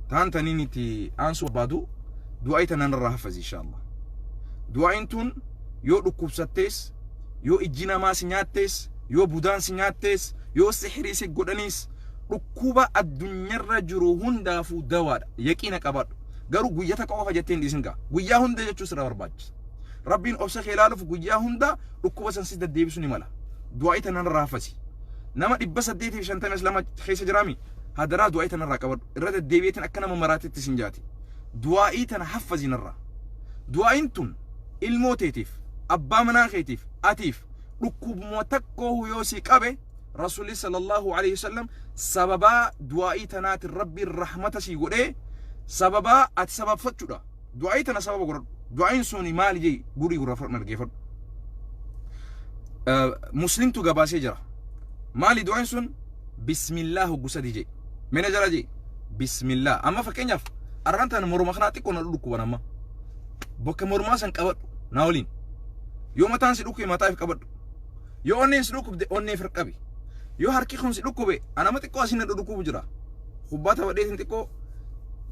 Taan taniin itti aansuu barbaadu du'aa'ii tana narraa hafazi insha Allah. Du'aa'iin tun yoo dhukkubsattees, yoo ijji namaa si nyaattees, yoo budaan si nyaattees, yoo sihrii si godhaniis, dhukkuba addunyarra jiru hundaafuu dawaadha. Yaqiina qabaadhu. Garuu guyya takka qofa jettee hin dhiisin gaa. Guyyaa hunda jechuu sirra barbaachisa. Rabbiin obsa kee ilaaluuf guyyaa hunda dhukkuba san si deddeebisuu ni mala. Du'aa'ii tana narraa hafazi. Nama 852 keessa jiraami, hadaraa du'aa'ii tanarraa qabadhu. Irra deddeebi'eetiin akka nama maraatetti sin jaati. Du'aa'ii tana haffazi narraa. Du'aa'iin tun ilmoo teetiif, abbaa manaa keetiif, atiif dhukkubuma takkoohu yoo si qabe, Rasuulli sallallahu alaihi wasallam sababaa du'aa'ii tanaatiin Rabbiin rahmata sii godhee, sababaa ati sababfachuudha. Du'aa'ii tana sababa godhadhu. Du'aa'iin suni maali jee gurii gurra fudhadhu, dhaggeeffadhu. Muslimtu gabaasee jira. Maali du'aa'iin sun? Bismillah hoggu sadi jee. Mena jala jee. Bismillah. Amma fakkeenyaaf arraan tana morma kanaa xiqqoo na dhukkuban amma. Bakka mormaa san qabadhu naa waliin. Yoo mataan si dhukkube mataa if qabadhu. Yoo onneen si dhukkubde onnee if qabi. Yoo harki kun si dhukkube, anama xiqqoo asiin na dhukkubu jira. Kubbaa taphadheetiin xiqqoo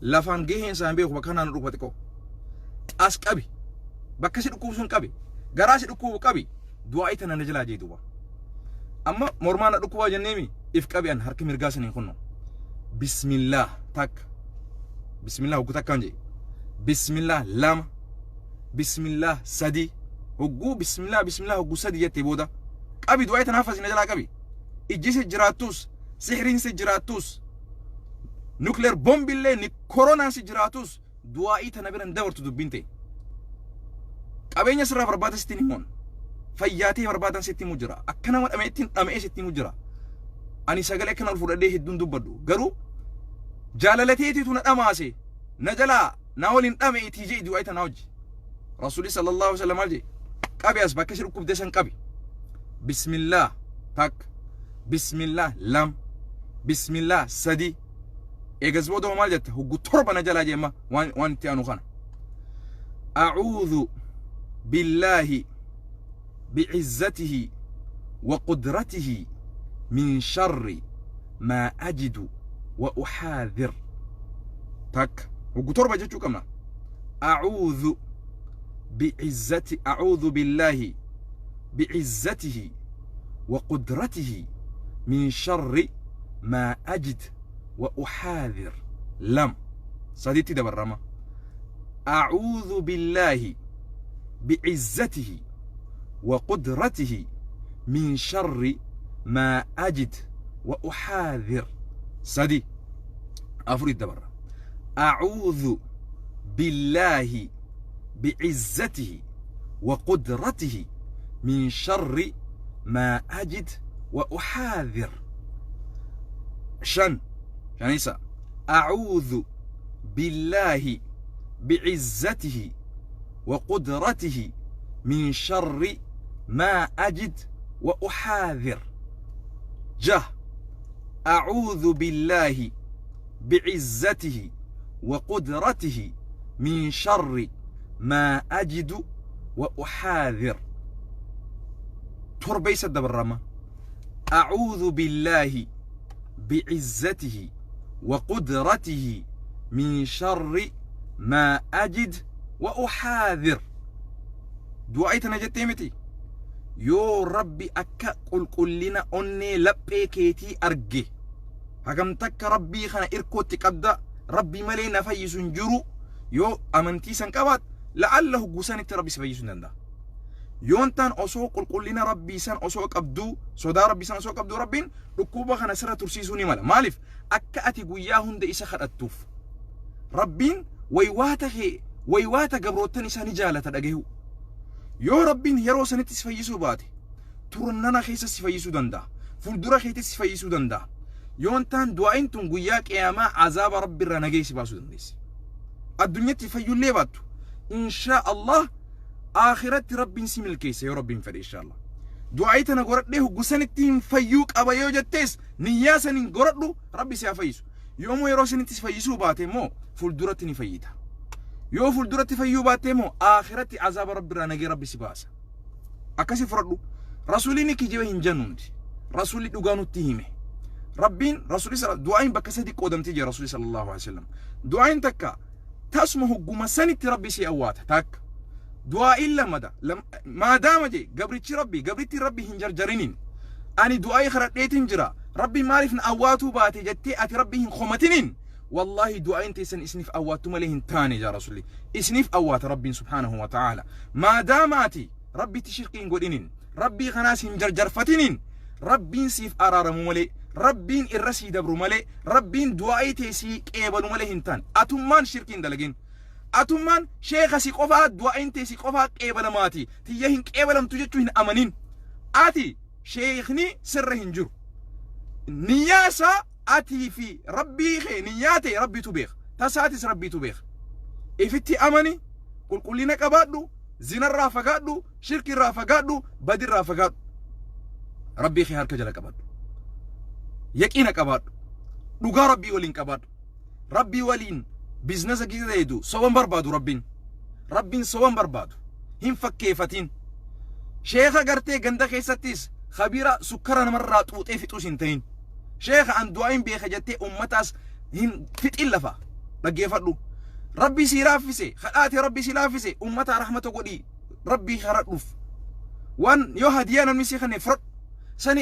lafaan gaheen isaan beeku bakka kanaa na dhukkuba xiqqoo. As qabi. Bakka si dhukkubu sun qabi. Garaa si dhukkubu qabi. Du'aa'ii tana na jalaa jee duuba. Amma mormaa na dhukkubaa jenneemi, if qabi an harka mirgaa saniin kunno. Bismillah takka. Bismillah hoggu takkaan jee. Bismillah lama. Bismillah sadi. Hogguu bismillah bismillah hogguu sadi jettee booda qabi, du'aa'ii tana hafasi na jalaa qabi. Ijji si jiraattus, sihriin si jiraattus, nuclear bombillee ni koronaan si jiraatus, du'aa'ii tana bira hin dabartu dubbiin ta'e. Qabeenya sirraa barbaada sitti himuun, fayyaatee barbaadan sitti himu jira. Akka nama dhameettiin dhama'ee sitti himu jira. Ani sagalee akkana ol fudhadhee hedduun dubbadhu. Garuu jaalalateetiitu na dhamaase, na jalaa na waliin dhameetii jee du'aa'ii tanaa hojii. Rasuulli sallallahu alaihi wasallam maal jee? Qabi, as bakka si dhukkubde san qabi. Bismillah takka. Bismillah lam. Bismillah sadi. Eegas booda maal jetta? Hoggu torba na jalaa jeemma waan itti aanu kana. أعوذ بالله بعزته وقدرته من شر ما أجد وأحاذر. تك hoggu torba jechuu qabna. أعوذ بعزة، أعوذ بالله بعزته وقدرته من شر ما أجد وأحاذر. لم سديتي دبرما. أعوذ بالله بعزته وقدرته من شر ما أجد وأحاذر. سدي. أفريد دبر. أعوذ بالله بعزته وقدرته من شر ما أجد وأحاذر. شن شنيسا. أعوذ بالله بعزته وقدرته من شر ما أجد وأحاذر. جه. أعوذ بالله بعزته وقدرته من شر ما أجد وأحاذر. تربيس الدبرمة. أعوذ بالله بعزته وقدرته من شر ما أجد وأحاذر. Du'aa'ii tana jettee miti, yoo Rabbi akka qulqullina onnee laphee keetii arge, hagam takka Rabbii kana irkootti qabda, Rabbi malee na fayyisu hin jiru yoo amantii san qabaat, la'alla huggusanitti Rabbi si fayyisuu hin danda'a. Yoon taan osoo qulqullina Rabbii san osoo qabduu, sodaa Rabbii san osoo qabduu, Rabbiin dhukkuba kana sirra tursiisuu ni mala. Maaliif? Akka ati guyyaa hunda isa kadhattuuf. Rabbiin waywaata kee, waywaata gabroottan isaa ni jaalata dhagahu. Yoo Rabbiin yeroo sanitti si fayyisuu baate, turnana keessa si fayyisuu danda'a. Fuuldura keetti si fayyisuu danda'a. Yoon taan du'aa'iin tun guyyaa qiyaamaa azaaba Rabbi irraa nagee si baasuu dandeessi. Addunyatti fayyullee baattu, inshaa Allah akhiratti Rabbiin si milkeessa yoo Rabbiin fedhe, inshaa Allah. Du'aa'ii tana goradhee hoggu sanitti hin fayyuu qaba yoo jettees, niyyaa saniin goradhu, Rabbi si haa fayyisu. Yoommoo yeroo sanitti si fayyisuu baate immoo fuulduratti ni fayyita. Yoo fuulduratti fayyuu baatte immoo akhiratti azaaba Rabbi irraa nagee Rabbi si baasa. Akkasi fudhadhu. Rasuulli ni kijiba hin jennu nuti. Rasuulli dhugaa nutti hime. Rabbiin Rasuulli du'aayin bakka sadi qoodamtee jira Rasuulli sallallahu alaihi wasallam. Du'aayin takka tasuma hogguma sanitti Rabbi si awwaata takka. Du'aayin lamada maadaama je gabrichi Rabbi gabritti Rabbi hin jarjariniin, ani du'aayii kadhadheetiin jira, Rabbi maaliif na awwaatuu baate jettee ati Rabbi hin komatiniin, wallahi du'aayin teessan isiniif awwaattu malee hin taane jaa Rasuulli. Isiniif awwaata Rabbiin subhaanahu wa ta'aala. Maadaama ati Rabbitti shirkii hin godhiniin, Rabbii kanaas hin jarjarfatiniin, Rabbiin siif araaramu malee, Rabbiin irra sii dabru malee, Rabbiin du'aa'ii tee sii qeebalu malee hin taane. Atummaan shirkii hin dalagin. Atummaan sheeka si qofaa du'aa'iin tee si qofaa qeebalamaati. Tiyya hin qeebalamtu jechuu hin amanin. Ati sheekni sirra hin jiru. Niyyaa isaa atii fi Rabbii kee niyyaa ta'e Rabbitu beeka. Tasaatis Rabbitu beeka. Ifitti amani, qulqullina qabaadhu, zinarraa fagaadhu, shirkirraa fagaadhu, badirraa fagaadhu. Rabbii kee harka jala qabadhu. Yaqiina qabaadhu. Dhugaa Rabbii waliin qabaadhu. Rabbii waliin biizinasa keessa ta'etu soban barbaadu Rabbiin. Rabbiin soban barbaadu. Hin fakkeeffatiin. Sheeka gartee ganda keessattis khabiira sukkara namarraa xuuxee fixuus hin ta'in. Sheeka an du'aa hin beeka jettee ummataas hin fixin lafa. Dhaggeeffadhu. Rabbi sii laaffise, kadhaate Rabbi sii laaffise, ummata rahmata godhii Rabbii kadhadhuuf. Waan yoo hadiyaa namni sii kenne fudhadhu. Sani